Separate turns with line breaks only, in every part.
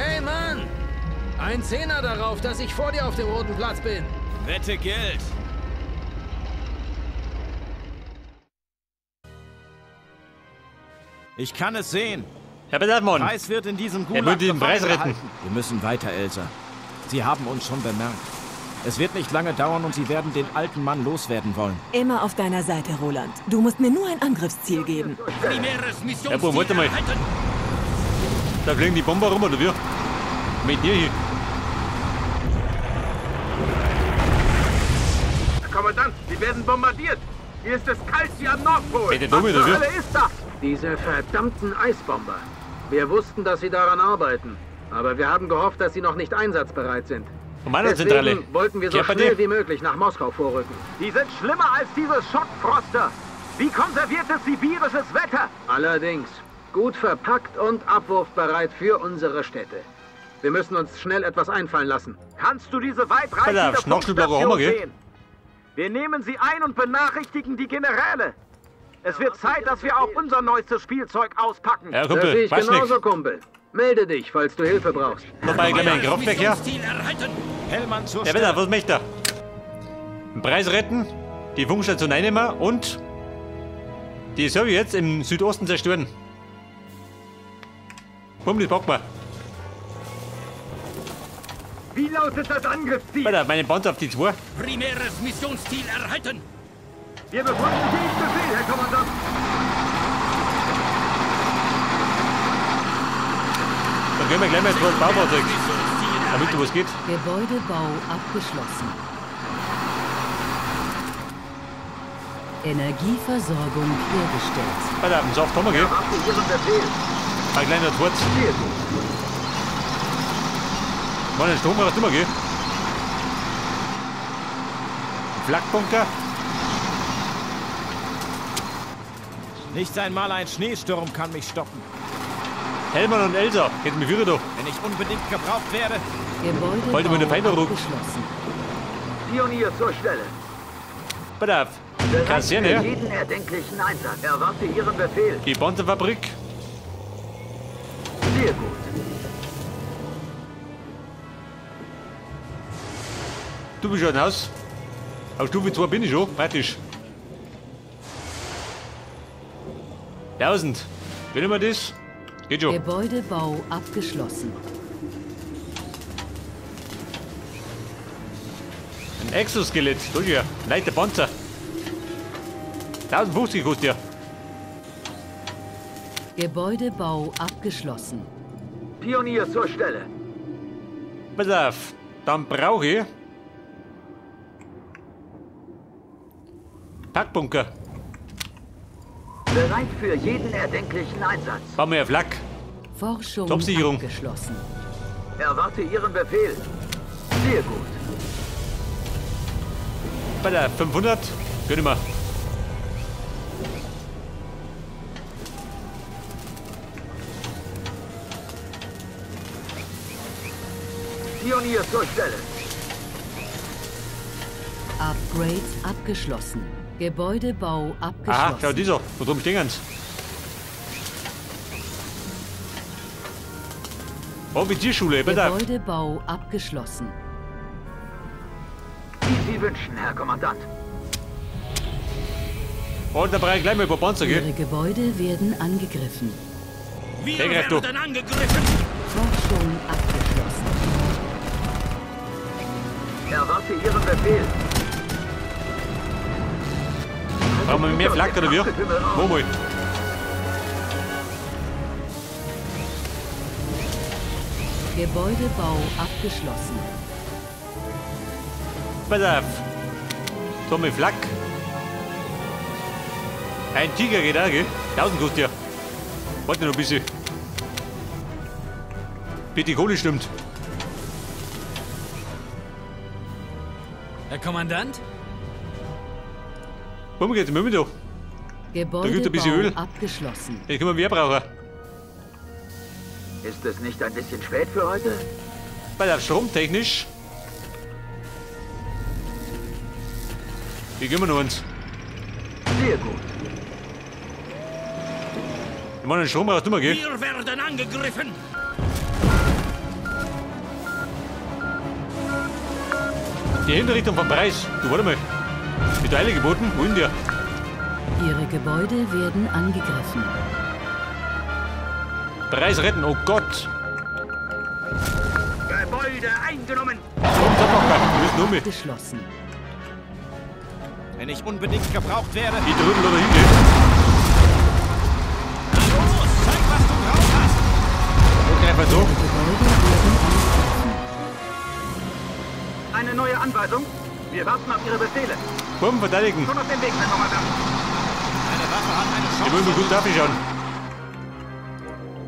Hey Mann! Ein Zehner darauf, dass ich vor dir auf dem roten Platz bin.
Wette gilt. Ich kann es sehen.
Herr Mann.
Preis wird in diesem Gulag
Er wird den Preis retten.
Wir müssen weiter, Elsa. Sie haben uns schon bemerkt. Es wird nicht lange dauern und sie werden den alten Mann loswerden wollen.
Immer auf deiner Seite, Roland. Du musst mir nur ein Angriffsziel geben.
Ja, boah, warte mal. Da fliegen die Bomber rum, oder wie? Mit dir hier.
Herr Kommandant, sie werden bombardiert. Hier ist es kalt wie am Nordpol.
Was
zur Hölle ist das?
Diese verdammten Eisbomber. Wir wussten, dass sie daran arbeiten. Aber wir haben gehofft, dass sie noch nicht einsatzbereit sind. Deswegen wollten wir so schnell wie möglich nach Moskau vorrücken.
Die sind schlimmer als diese Schockfroster. Wie konserviertes sibirisches Wetter.
Allerdings. Gut verpackt und abwurfbereit für unsere Städte. Wir müssen uns schnell etwas einfallen lassen.
Kannst du diese weitreichende Funkstation sehen? Wir nehmen sie ein und benachrichtigen die Generäle. Es wird Zeit, dass wir auch unser neuestes Spielzeug auspacken.
Ja, Kumpel,
das sehe ich genauso,
nix.
Kumpel. Melde dich, falls du Hilfe brauchst.
Wobei, gleich mal ein Kraftwerk her.
Hellmann zur
Ja, bitte, was möchte er? Den Preis retten, die Funkstation einnehmen und die Sowjets im Südosten zerstören. Bumm, das packen wir.
Wie lautet das Angriffsziel?
Alter, meine Panzer auf die 2.
Primäres Missionsziel erhalten.
Wir befolgen jeden Befehl, Herr Kommandant.
Dann gehen wir gleich mal ins Baufahrzeug, damit du was geht.
Gebäudebau abgeschlossen. Energieversorgung hergestellt.
Alter, den Saft haben wir, gell? Ein kleiner Torz. Mann, den Strom brauchst du immer, gell? Flakbunker.
Nicht einmal ein Schneesturm kann mich stoppen.
Hellmann und Elsa, geht mir führen doch.
Wenn ich unbedingt gebraucht werde.
Heute
Gebäudebau abgeschlossen.
Pionier zur Stelle.
Pass auf. Kaserne.
Jeden erdenklichen Einsatz. Erwarte Ihren Befehl.
Die Panzerfabrik.
Sehr gut.
Du bist schon Haus. Auf Stufe 2 bin ich schon, praktisch. 1000. Können wir das? Geht schon.
Gebäudebau abgeschlossen.
Ein Exoskelett. Da ja. Leichter Panzer. 1050 kostet ja.
Gebäudebau abgeschlossen.
Pionier zur Stelle.
Pass auf. Dann brauche ich Packbunker.
Bereit für jeden erdenklichen Einsatz.
Bauen wir Flak.
Forschung
Topsicherung.
abgeschlossen.
Erwarte Ihren Befehl. Sehr gut.
Bei der 500 können wir.
Pionier zur Stelle.
Upgrade abgeschlossen. Gebäudebau abgeschlossen.
Aha, schau dieser. Wo drum stehen sie? Offizierschule, bitte.
Gebäudebau abgeschlossen.
Wie Sie wünschen, Herr Kommandant.
Und da brauche ich gleich mal ein paar Panzer, gell?
Ihre Gebäude werden angegriffen.
Wir werden angegriffen.
Forschung abgeschlossen.
Erwarte Ihren Befehl.
Brauchen wir mehr Flak oder wie? Wo mal?
Gebäudebau abgeschlossen.
Pass auf. Tommy Flak. Ein Tiger geht auch, gell? 1000 kostet ja. Warte noch ein bisschen. Bitte die Kohle stimmt.
Herr Kommandant?
Warum geht's mit mir da?
Gebäudebau
Da gibt ein bisschen Öl.
abgeschlossen.
Den können wir mehr brauchen.
Ist es nicht ein bisschen spät für heute?
Bei der stromtechnisch. Wie gehen wir noch uns?
Sehr gut.
Ich meine, den Strom brauchst du immer, gell?
Wir werden angegriffen.
Die Hinrichtung vom Preis. Du, warte mal. Die Teile geboten? Wo ist der?
Ihre Gebäude werden angegriffen.
Preis retten, oh Gott.
Gebäude eingenommen.
Wir müssen um.
Geschlossen.
Wenn ich unbedingt gebraucht werde.
Die drüben oder hingehen.
Na los, zeig, was du drauf hast.
Okay, einfach so.
Eine neue Anweisung. Wir warten auf Ihre Befehle.
Bumm, verteidigen.
Schon auf dem Weg, Herr Kommandant.
Meine Waffe hat eine Chance.
Ich will mir gut dafür schauen.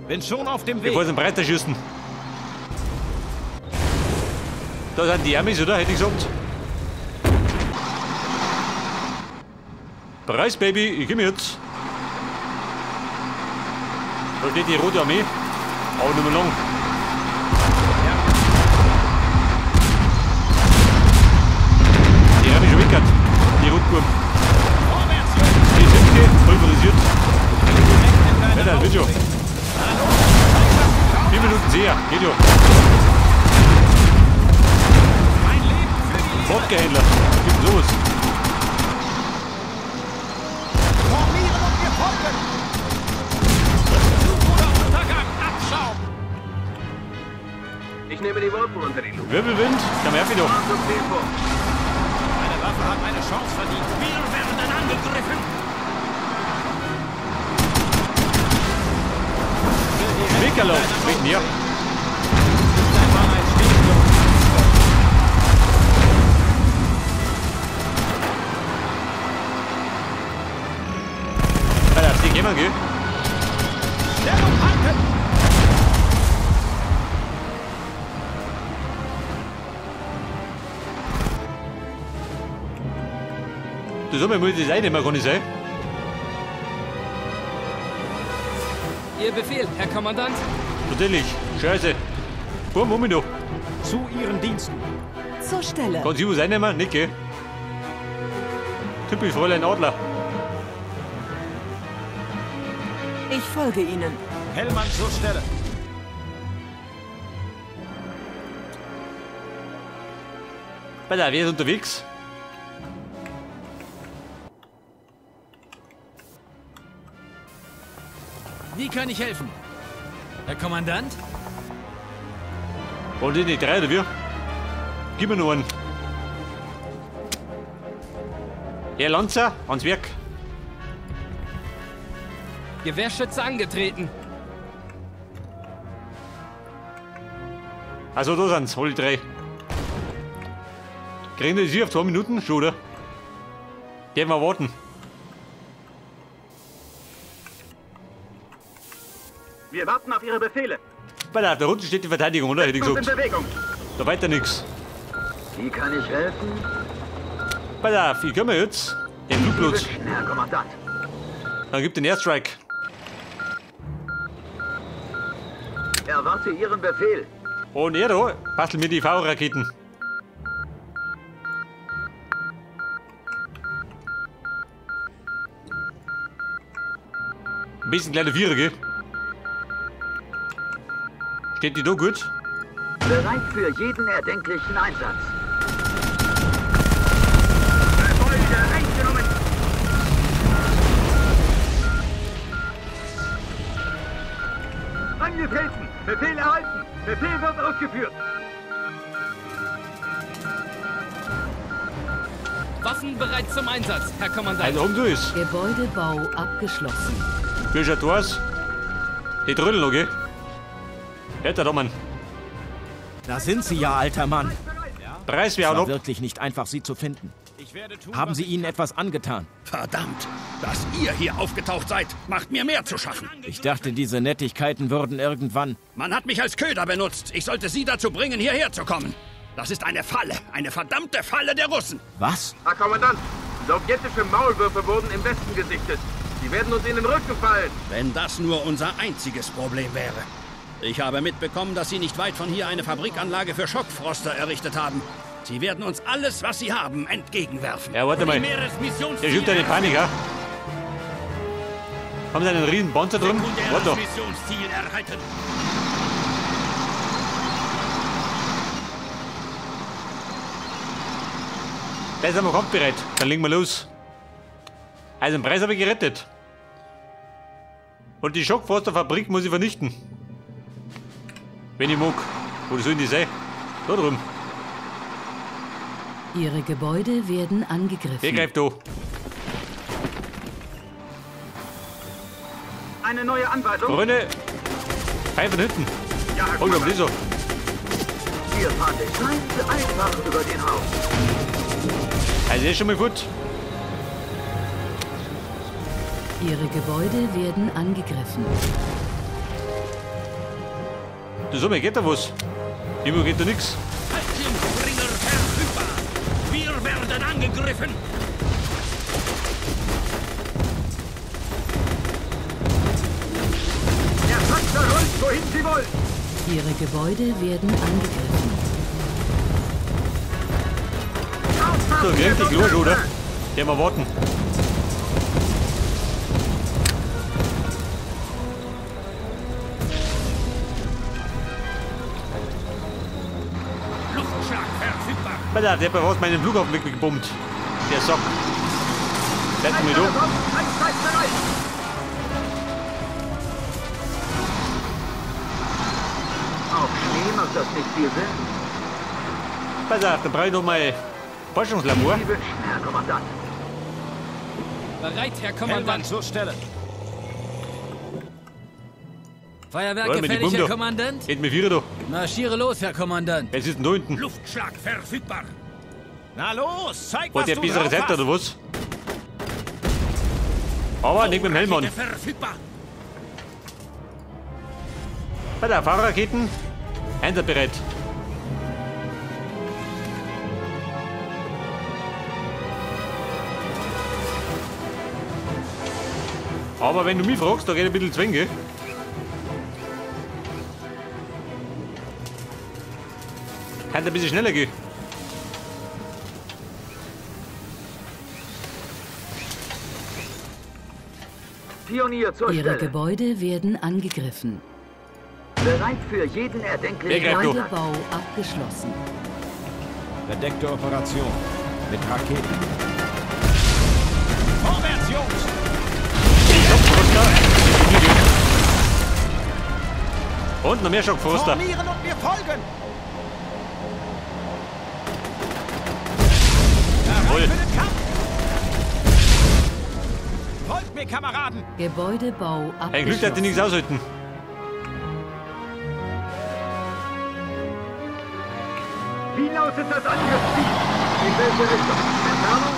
Bin schon auf dem Weg.
Bevor sie den Breiter schießen. Da sind die Amis, oder? Hätte ich gesagt. Preis, Baby, ich komme jetzt. Da steht die Rote Armee. Aber nur mal lang.
Ja.
Die haben mich schon weggehört. Die Rotburm. Die sind hier pulverisiert. Ja, das wird schon. 4 Minuten sehr, geht ja. Wodka-Händler, gibt sowas.
Formieren und wir folgen! Zug oder Untergang, Abschaum!
Ich nehme die Wolken unter die Lupe.
Wirbelwind, kann man ja wieder.
Meine Waffe hat eine Chance verdient.
Wir werden angegriffen!
Wickerlauf, wegen dir. Alter, die gehen wir, gell?
Stellung halten!
Du sag mal, muss ich das einnehmen, kann ich sein?
Ihr Befehl, Herr Kommandant.
Natürlich. Scheiße. Komm, Moment noch.
Zu Ihren Diensten.
Zur Stelle.
Kann sie was einnehmen? Nicht, gell? Typisch Fräulein Adler.
Ich folge Ihnen.
Hellmann zur Stelle.
Alter, wer ist unterwegs?
Wie kann ich helfen? Herr Kommandant?
Wollen die nicht drei oder wir? Gib mir nur einen. Herr Lanzer, ans Werk.
Gewehrschütze angetreten.
Also da sind's, alle drei. Kriegen die sie auf 2 Minuten? Schon, oder? Gehen wir warten.
Wir warten auf Ihre Befehle.
Bei da unten steht die Verteidigung, oder? Hätte ich gesagt.
In Bewegung.
Da weiter nichts.
Wie kann ich helfen?
Pass auf, ich komme jetzt. Den Fluglotz.
Herr Kommandant.
Dann gibt den Airstrike.
Erwarte Ihren Befehl.
Und er da bastelt mir die V-Raketen. Ein bisschen kleine Vierer, gell? Steht die da gut?
Bereit für jeden erdenklichen Einsatz.
Gebäude eingenommen. Angetreten! Befehl erhalten! Befehl wird ausgeführt!
Waffen bereit zum Einsatz, Herr Kommandant.
Also um du ist.
Gebäudebau abgeschlossen.
Wie schaut das? Die Trödel noch, gell? Hätte doch, Mann.
Da sind Sie ja, alter Mann.
Preis
Es war wirklich nicht einfach, Sie zu finden. Haben Sie ihnen etwas angetan?
Verdammt, dass ihr hier aufgetaucht seid, macht mir mehr zu schaffen.
Ich dachte, diese Nettigkeiten würden irgendwann...
Man hat mich als Köder benutzt. Ich sollte Sie dazu bringen, hierher zu kommen. Das ist eine Falle, eine verdammte Falle der Russen.
Was?
Herr Kommandant, sowjetische Maulwürfe wurden im Westen gesichtet. Sie werden uns in den Rücken fallen.
Wenn das nur unser einziges Problem wäre. Ich habe mitbekommen, dass Sie nicht weit von hier eine Fabrikanlage für Schockfroster errichtet haben. Sie werden uns alles, was Sie haben, entgegenwerfen.
Ja, warte mal. Der schiebt eine Panik, ja? Haben Sie einen riesen Panzer drin? Warte doch. Da sind wir kampfbereit. Dann legen wir los. Also den Preis habe ich gerettet. Und die Schockfroster-Fabrik muss ich vernichten. Wenn ich mag. Wo sollen die sein? Da drüben.
Ihre Gebäude werden angegriffen.
Wer greift da?
Eine neue Anweisung.
Freunde, Feind von hinten.
Ja, Herr
Oh, ja,
Kommandant.
so.
Wir fahren den Feind einfach über den Haufen.
Also, ist schon mal gut.
Ihre Gebäude werden angegriffen.
Du sag mal, geht da was? Immer geht da nix.
Fallschirmspringer verfügbar. Wir werden angegriffen.
Der Panzer rollt, wohin Sie wollen.
Ihre Gebäude werden angegriffen.
So, richtig los, oder? Ja, mal warten.
Luftschlag verfügbar.
Alter, der hat was meinen Flughafen weggebombt. Der Sack. Bleib mal da.
Einsatzbereit.
Auf Schnee macht das nicht viel Sinn.
Pass auf, dann brauche ich noch mal Forschungslabor.
Sie wünschen, Herr Kommandant.
Bereit, Herr
Hellmann
Kommandant.
zur Stelle.
Feuerwerk
Warte mal, die
gefällig,
Bombe
Herr
da.
Kommandant.
Geht mir Vierer da.
Marschiere los, Herr Kommandant.
Was ist denn da hinten?
Luftschlag verfügbar.
Na los, zeig,
Hat
was
der
du
bessere
drauf
Seite
hast.
oder was? Aber nicht mit dem Helm an.
Rakete verfügbar.
Bei der Fahrraketen. Einsatzbereit. Aber wenn du mich fragst, da geht ein bisschen zwingen, gell? Kann ein bisschen schneller gehen.
Pionier zur
Ihre
Stelle.
Gebäude werden angegriffen.
Bereit für jeden erdenklichen
Wer greift durch?
Einsatz.
Gebäudebau abgeschlossen.
Verdeckte Operation. Mit Raketen. Vorwärts, Jungs!
Schockfroster. Und noch mehr Schockfroster.
Formieren und mir folgen!
Jawohl.
Bereit für den Kampf! Folgt mir, Kameraden!
Gebäudebau
Ein Glück, dass die nichts
abgeschlossen.
aushalten.
Wie lautet das Angriffsziel?
In welche Richtung? Entfernung?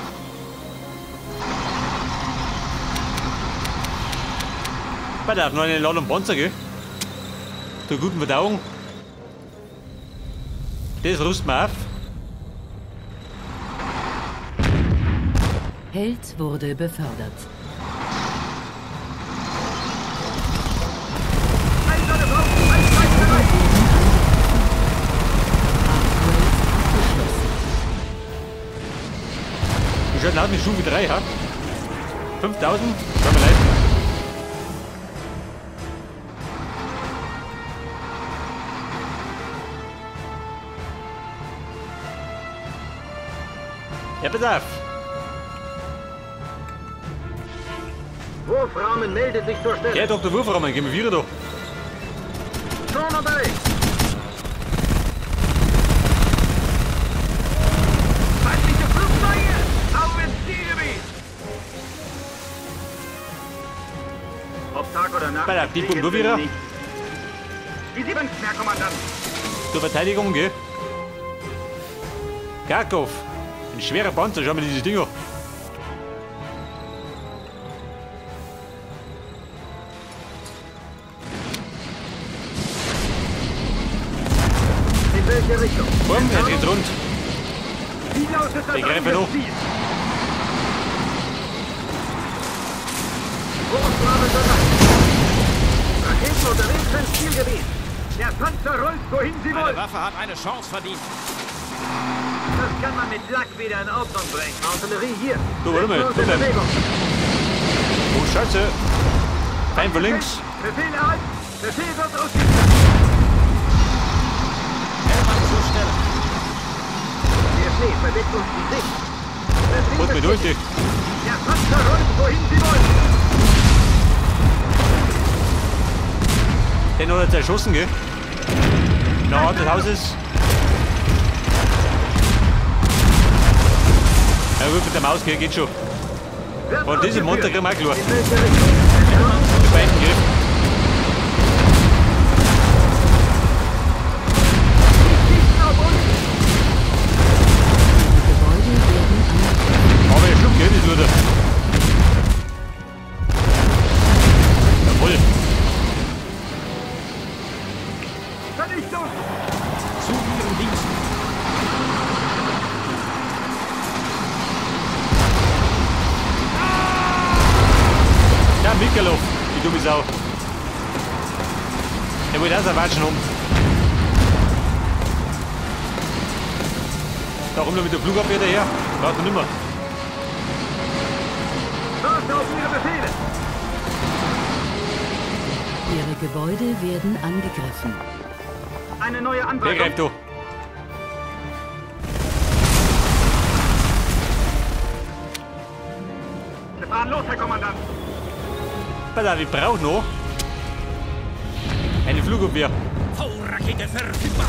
Bei der hat noch eine Ladung Panzer, gell? Zur guten Verdauung. Das rüsten wir auf.
Held wurde befördert.
Eiserne Faust, einsatzbereit.
Upgrade abgeschlossen.
Wie schaut denn aus mit Stufe 3, ha? 5000? Kann man leisten. Ja, pass auf.
Wurfrahmen meldet sich zur Stelle.
Ja, Dr. Wurfrahmen, gehen wir wieder da.
Schon unterwegs.
Feindliche Flugzeuge! Auf ins Zielgebiet!
Ob Tag oder Nacht.
Bei der
die
Pumpe
Kriege
wieder.
sind nicht.
Wie Sie wünschen, Herr Kommandant.
Zur Verteidigung, gell? Karkov. Ein schwerer Panzer, schau mir dieses Ding an.
In welche Richtung?
Komm, jetzt geht's rund.
Wie lautet das
Ich greife noch.
Angriffsziel?
Wurfrahmen bereit. Raketen unterwegs ins Zielgebiet.
Der Panzer rollt, wohin Sie
Meine
wollen.
Waffe hat eine Chance verdient.
Das kann man mit Lack wieder in Ordnung bringen.
Artillerie hier.
Du, warte mal,
Setzen uns
du
in
bleib.
Bewegung.
Oh, Scheiße. Feind von links.
Befehl erhalten. Befehl wird ausgeführt.
Hellmann zur Stelle.
Der Schnee verdeckt uns die Sicht.
Holt mich durch, die.
Der Panzer rollt, wohin Sie wollen.
Den hat er zerschossen, gell? Na, das Haus ist. Ja gut, mit der Maus, gell, geht schon. Und diese Monster kriegen wir auch klar. Die beiden, gell? Aber der Schluck, gell, das Luder. Jawohl.
Vernichtung!
Zu Ihren Diensten.
Ja, Mikalov, die dumme Sau. Der wollte auch Watschen um. Da kommt noch mit der Flugabwehr daher. Braucht man nimmer.
Warte auf Ihre Befehle!
Ihre Gebäude werden angegriffen.
Eine neue Anweisung.
Wer greift da?
Wir fahren los, Herr Kommandant.
Pass auf, ich brauche noch eine Flugabwehr.
V-Rakete verfügbar.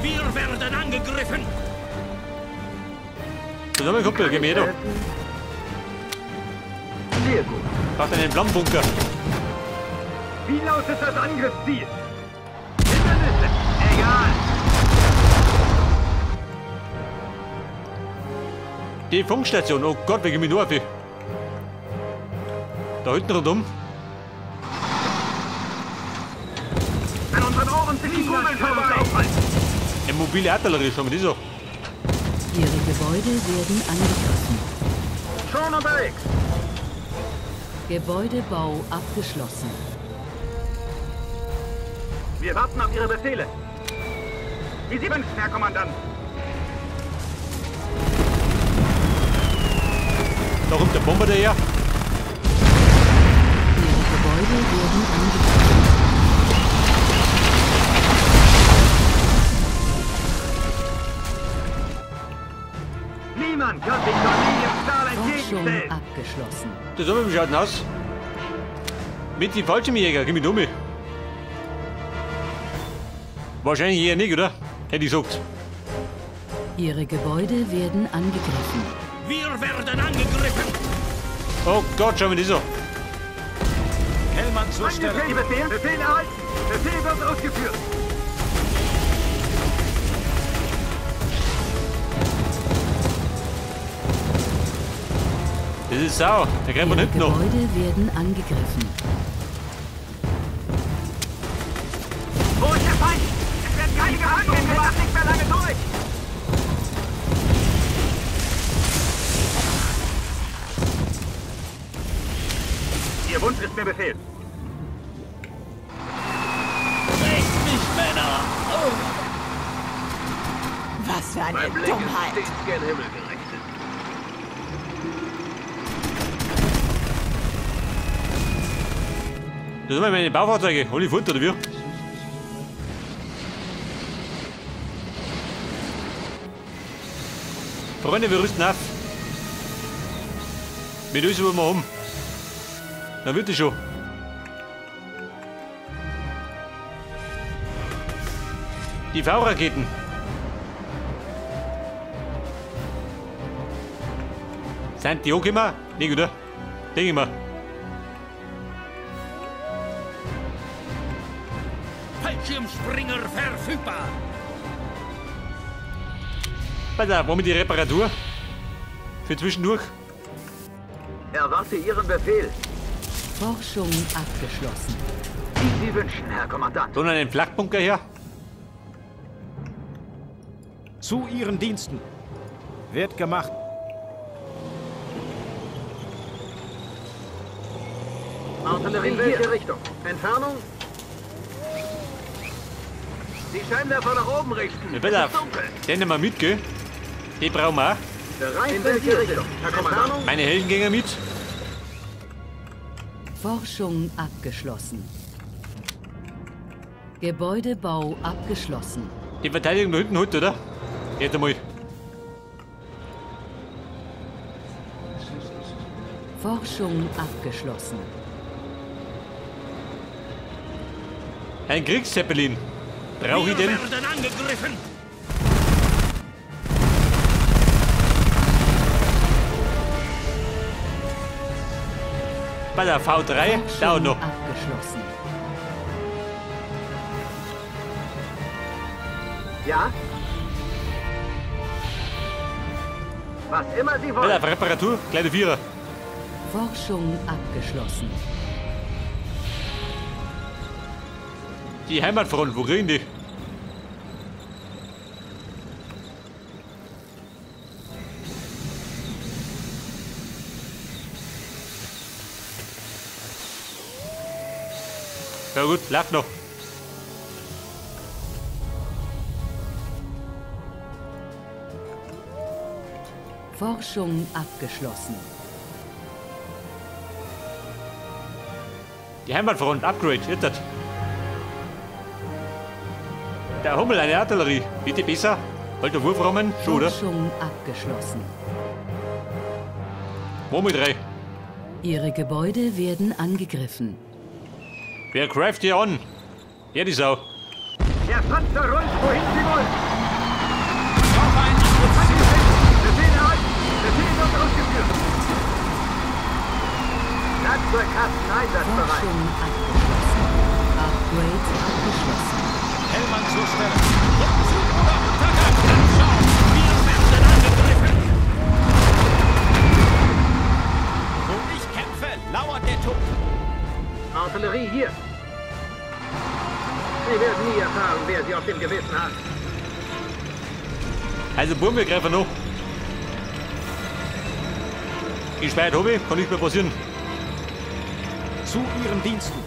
Wir werden angegriffen.
Zusammen, Kumpel, geh mir her da.
Sehr gut.
Braucht einen Flammenbunker.
Wie lautet das Angriffsziel? Hindernisse! Egal!
Die Funkstation, oh Gott, wir gehen mit nur auf. Da hinten rundum.
An unseren Ohren sind die Kugeln vorbei!
Eine mobile Artillerie, schon mal die so.
Ihre Gebäude werden angegriffen.
Schon unterwegs!
Gebäudebau abgeschlossen.
Wir warten auf Ihre Befehle. Wie Sie wünschen, Herr Kommandant.
Da kommt der Bomber daher.
Ihre Gebäude werden angegriffen.
Niemand kann sich Cornelius Stahl
Forschung
entgegenstellen.
abgeschlossen.
Das haben wir schaut aus. Mit die Fallschirmjäger, geh mit um. Wahrscheinlich eher nicht, oder? Hätte ich gesagt.
Ihre Gebäude werden angegriffen.
Wir werden angegriffen.
Oh Gott, schau mir das an.
Hellmann zur Stelle.
Befehl, Befehl erhalten. Befehl wird ausgeführt.
Das ist sau. Der kriegt man
Ihre
hinten noch.
Gebäude werden angegriffen.
Wo ist der Feind? Es werden keine Gefangenen gemacht. Nicht mehr lange durch. Ihr Wunsch ist mir Befehl.
Echt mich, Männer! Oh.
Was für eine
Mein Blick ist
Dummheit!
stets gen Himmel gerichtet.
Das sind meine Baufahrzeuge. Hol die fort, oder wie? Freunde, wir rüsten auf. Mit uns wollen wir haben. Dann wird es schon. Die V-Raketen. Sind die angekommen? Nicht, oder? Denke ich mal.
Fallschirmspringer verfügbar.
Pass auf, machen wir die Reparatur. Für zwischendurch.
Erwarte Ihren Befehl.
Forschung abgeschlossen.
Wie Sie wünschen, Herr Kommandant.
Dann einen Flakbunker her.
Zu Ihren Diensten. Wird gemacht.
Artillerie in welche Richtung? Entfernung? Die Scheinwerfer nach oben richten.
Ja, pass auf. Den nehmen wir mit, gell? Die brauchen wir auch.
Bereit in welche Richtung? Herr Kommandant.
Meine Heldengänger mit.
Forschung abgeschlossen. Gebäudebau abgeschlossen.
Die Verteidigung da hinten holt, oder? Jetzt einmal.
Forschung abgeschlossen.
Ein Kriegszeppelin. Brauche ich den?
Wir werden angegriffen.
Bei der V3 dauert noch.
Abgeschlossen.
Ja? Was immer Sie wollen.
Bei der Reparatur, kleine Vierer.
Forschung abgeschlossen.
Die Heimatfront, wo kriegen die? Ja gut, läuft noch.
Forschung abgeschlossen.
Die Heimatfront, Upgrade, jetzt das. Der Hummel, eine Artillerie. Bitte besser. Alter Wurfrahmen, schon, oder?
Forschung abgeschlossen.
Wo mit drei?
Ihre Gebäude werden angegriffen.
Wer greift hier an? Ja, die Sau.
Der Panzer rollt, wohin sie wollen. Befehl erhalten. Befehl wird ausgeführt. Werkzeugkasten einsatzbereit.
Forschung abgeschlossen. Upgrade abgeschlossen.
Hellmann zur Stelle. Rückzug oder Untergang.
Wir werden angegriffen.
Wo ich kämpfe, lauert der Tod.
Artillerie hier. Sie werden nie erfahren, wer sie auf dem Gewissen hat.
Also Buben, wir greifen noch. Gespeichert habe ich, kann nichts mehr passieren.
Zu Ihren Diensten.